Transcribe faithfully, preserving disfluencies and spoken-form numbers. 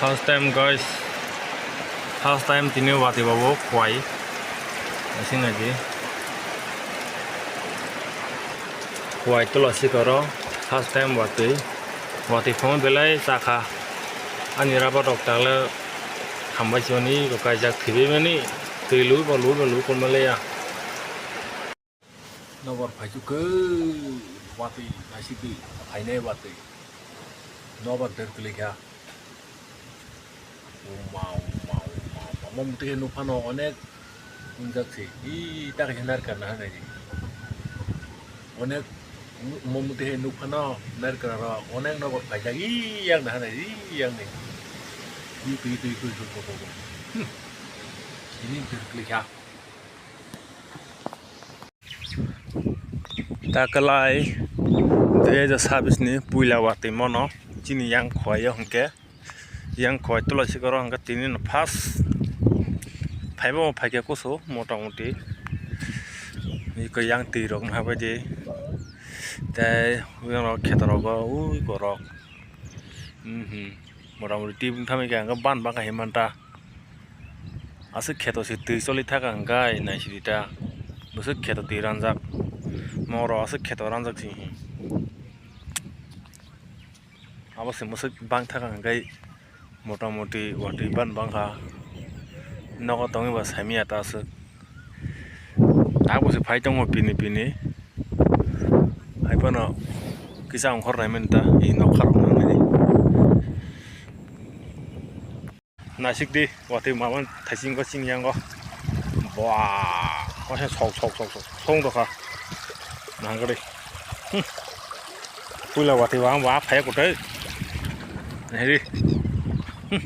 First time guys, first time tini watwi babo khwai. Asing naidi. Khwai tola sikoro first time watwi. Watwi phone belai chakha. Ani raba rok takle hambai soni kaijak thibimani twi lui ba lui ba lui kolmaleya. Nobar phaichuk khe watwi naisik di phainai watwi. Nobar der kwlwi kha. Uma, uma, uma, uma. Omo muti khe nukphano onek unjak si. I ta khe narkar na hanai di. Onek omo muti khe nukphano narkar ro onek nobar phaijak i yang na hanai di yang ni. I twi twi twi twi twi twi. Hmm. Ini der kwlwi kha. Takalai dui hajar sabis ni puila watwi mono chini yang khwai o hwnkhe, yang khwai tola sikoro hwnkhe tini no first phaibo phaikha kusu motamuti iko yang twi rok naha baidi tei yang rok kheto rogo ui borok motamuti twi bwtham bai khe hwnkhe ban bangkha hinmanta. Aswk kheto se twi choli thaka hwnkhe naisidi ta. Bwswk kheto twi ranjak. Moro aswk kheto ranjak se. Abo se mwswk bang thaka hwnkhe motamuti watwi ban bangkha. Nogo tongwi ba saimanya ta aswk. Abo se phai tongo pini pini. Hai phano kisa ongkhor naimani ta i nokha rok nangmani. Naisik di, watwi mama thaising go sing yang go. Bua, masa sok sok sok sok song dokha. Nangkari. Hmm. Puila watwi wa wa phai kutai. Nahiri. Hmm.